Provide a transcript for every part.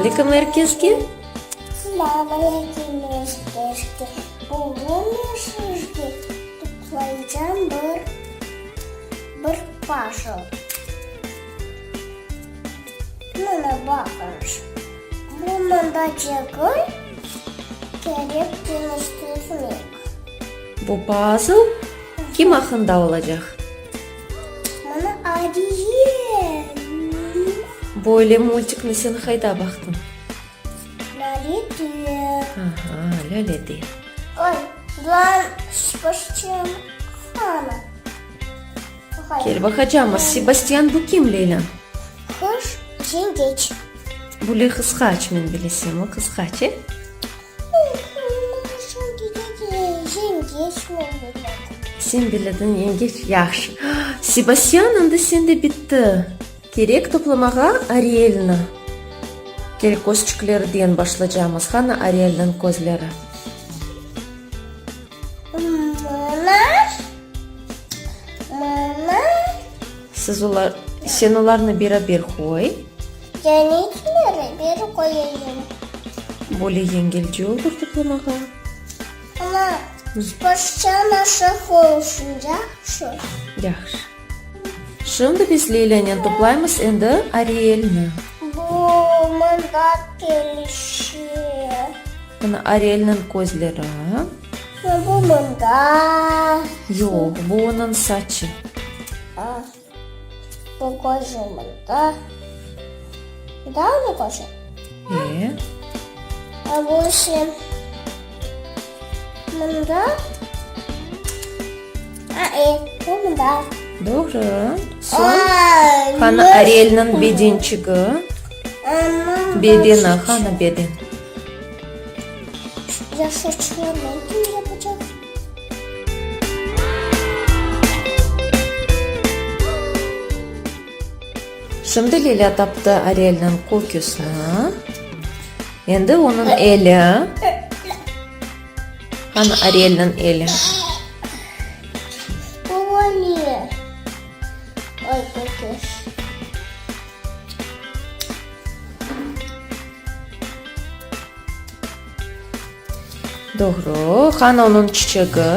aleyküm er keske! Selâm aleyküm er keske! Bugün men sizge toplaycam bir bir pazl. Mına baqıñız, bu mında degil, kerek deñiştirmek. Bu pazl kim aqqında olacaq? Mına Ariel. Böyle multikni sen qayda baqtıñ? Lâlede. Aha, Lâlede. Oy, lan Sebastian qana? Kel baqacamız, Sebastian bu kim, Leylâ? Qış yengeç. Böyle qısqaç, men bilesem, o qısqaç, e? Sen bilediñ, yengeç, yahşı. Sebastian, endi sende bitti. Kerek toplamağa Arielni. Kel, közçüklerden başlacamız. Qana Arielniñ közleri? Siz olar, sen olarnı beraber qoy. Ya ne içün beraber qoyayım? Böyle yengilce olur toplamağa. Amma baştan aşağı olsun, yahşı? Yahşı. Şimdi biz Lilânen toplaymız endi Arielni. Bu mında kelişe. Mına Arielniñ közleri. Bu mında. Yoq, bu onıñ saçı. Bu közü mında. Daa mı közü? E. A bu ise mında. A, e, bu mında. Doğru. Soñ, qana Arielniñ bedençigi? Bedeni, qana beden? Ya saçlarını kim yapacaq? Şimdi Lilâ taptı Arielniñ köküsini. Endi onıñ eli. Qana Arielniñ eli? Bu ne? Ay, köküs. Doğru. Qana onıñ çiçegi?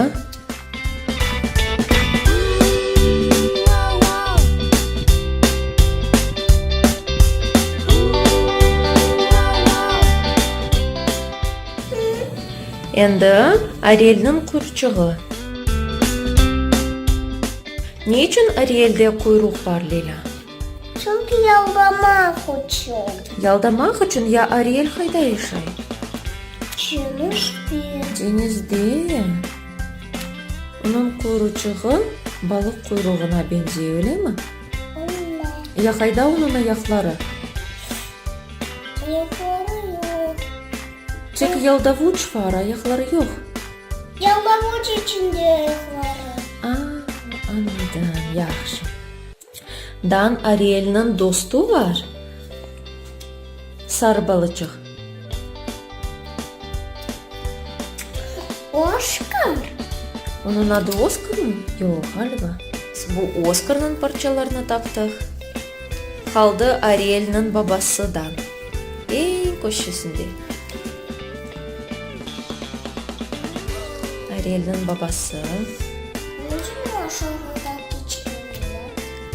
Endi Arielniñ qurçığı. Ne içün Arielde quyruq bar, Lilâ? Çünki yaldamaq içün. Yaldamaq içün? Ya Ariel qayda yaşay? Deñizde. Deñizde. Onıñ quyruçığı balıq quyruğına beñzey, öylemi? Öyle. Ya qayda onıñ ayaqları? Ayaqları yoq. Tek yaldavuç bar, ayaqları yoq. Yaldavuç içinde ayaqları. A, añladım, yahşı. Dan Arielniñ dostu bar, sarı balıçıq. Oskar? Onıñ adı Oskarmı? Yoq, ğaliba. Bu Oskarnıñ parçalarını taptıq. Qaldı Arielniñ babası Dan. Eñ köşesinde. Arielniñ babası.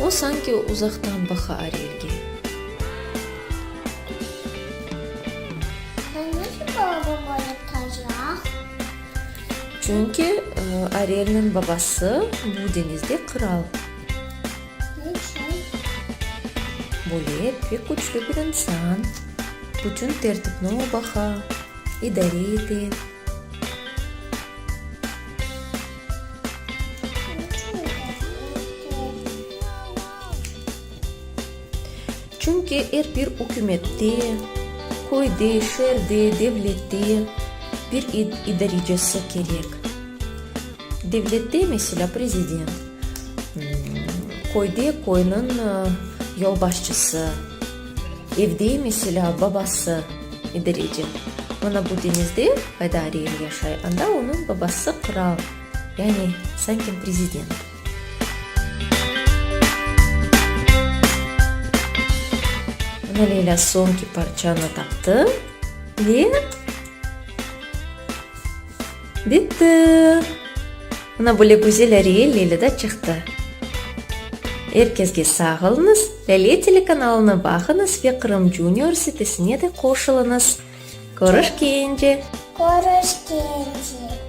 O, sanki uzaqtan baqa Arielge. Çünki Arielniñ babası bu deñizde qıral. Böyle pek küçlü bir insan. Bütün tertipni o baqa, idare ete. Çünki er bir ükümette, köyde, şeerde, devlette bir idarecisi kerek. Devlette, meselâ, prezident, köyde köyniñ yolbaşçısı, evde, meselâ, babası idareci. Mına bu deñizde, qayda Ariel yaşay, anda onıñ babası qıral, yani sanki prezident. Mına Leylâ soñki parçanı taqtı ve bitti. Mına böyle güzel Ariel Leylâda çıqtı. Er kesge sağ oluñız, Lâle telekanalını baqıñız ve Qırım Junior sitesine de qoşulıñız. Körüşkence! Körüşkence!